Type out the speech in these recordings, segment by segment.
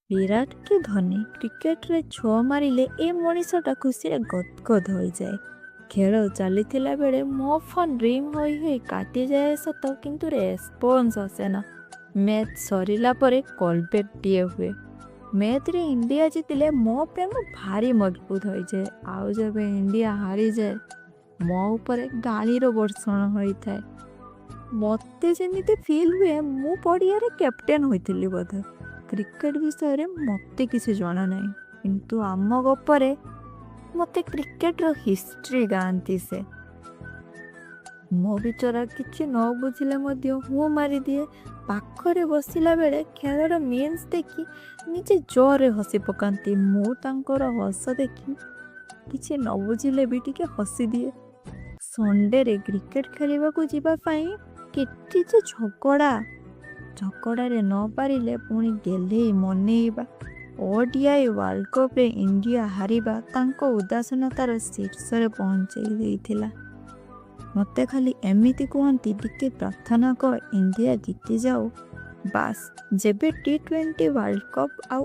ବିରାଟ କି ଧୋନି କ୍ରିକେଟରେ ଛଅ ମାରିଲେ ଏ ମଣିଷଟା ଖୁସିରେ ଗଦଗଦ ହୋଇଯାଏ। ଖେଳ ଚାଲିଥିଲା ବେଳେ ମୋ ଫୋନ୍ ରିଙ୍ଗ ହୋଇ ହୋଇ କାଟିଯାଏ ସତ, କିନ୍ତୁ ରେସ୍ପନ୍ସ ଆସେନା। ମ୍ୟାଚ୍ ସରିଲା ପରେ କଲ୍ ବ୍ୟାକ୍ଟିଏ ହୁଏ। ମ୍ୟାଚ୍ରେ ଇଣ୍ଡିଆ ଜିତିଲେ ମୋ ପ୍ରେମ ଭାରି ମଜବୁତ ହୋଇଯାଏ, ଆଉ ଯେବେ ଇଣ୍ଡିଆ ହାରିଯାଏ ମୋ ଉପରେ ଗାଳିର ବର୍ଷଣ ହୋଇଥାଏ। ମୋତେ ଯେମିତି ଫିଲ୍ ହୁଏ ମୁଁ ପଡ଼ିଆରେ କ୍ୟାପ୍ଟେନ୍ ହୋଇଥିଲି ବୋଧେ। କ୍ରିକେଟ ବିଷୟରେ ମୋତେ କିଛି ଜଣା ନାହିଁ, କିନ୍ତୁ ଆମ ଗପରେ ମୋତେ କ୍ରିକେଟର ହିଷ୍ଟ୍ରି ଗାଆନ୍ତି ସେ। ମୋ ବିଚରା କିଛି ନ ବୁଝିଲେ ମଧ୍ୟ ହୁଁ ମାରିଦିଏ। ପାଖରେ ବସିଲା ବେଳେ ଖେଳର ମିମ୍ସ ଦେଖି ନିଜେ ଜୋରରେ ହସି ପକାନ୍ତି। ମୁଁ ତାଙ୍କର ହସ ଦେଖି କିଛି ନ ବୁଝିଲେ ବି ଟିକେ ହସିଦିଏ। ସଣ୍ଡେରେ କ୍ରିକେଟ ଖେଳିବାକୁ ଯିବା ପାଇଁ କେତେ ଯେ ଝଗଡ଼ା! ଝଗଡ଼ାରେ ନ ପାରିଲେ ପୁଣି ଗେହ୍ଲେଇ ମନେଇବା। ଓଡିଆଇ ୱାର୍ଲଡ କପ୍ରେ ଇଣ୍ଡିଆ ହାରିବା ତାଙ୍କ ଉଦାସୀନତାର ଶୀର୍ଷରେ ପହଞ୍ଚେଇ ଦେଇଥିଲା। ମୋତେ ଖାଲି ଏମିତି କୁହନ୍ତି, ଟିକେ ପ୍ରାର୍ଥନା କର ଇଣ୍ଡିଆ ଜିତିଯାଉ, ବାସ୍। ଯେବେ ଟି-20 ୱାର୍ଲଡ କପ୍ ଆଉ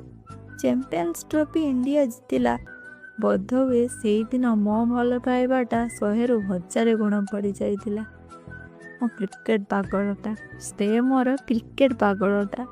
ଚାମ୍ପିଅନ୍ସ ଟ୍ରଫି ଇଣ୍ଡିଆ ଜିତିଲା, ବୋଧହୁଏ ସେଇଦିନ ମୋ ଭଲ ପାଇବାଟା 100ରୁ 1000 ଗୁଣ ବଢ଼ିଯାଇଥିଲା। ମୋ କ୍ରିକେଟ ପାଗଳଟା, ସେ ମୋର କ୍ରିକେଟ ପାଗଳଟା।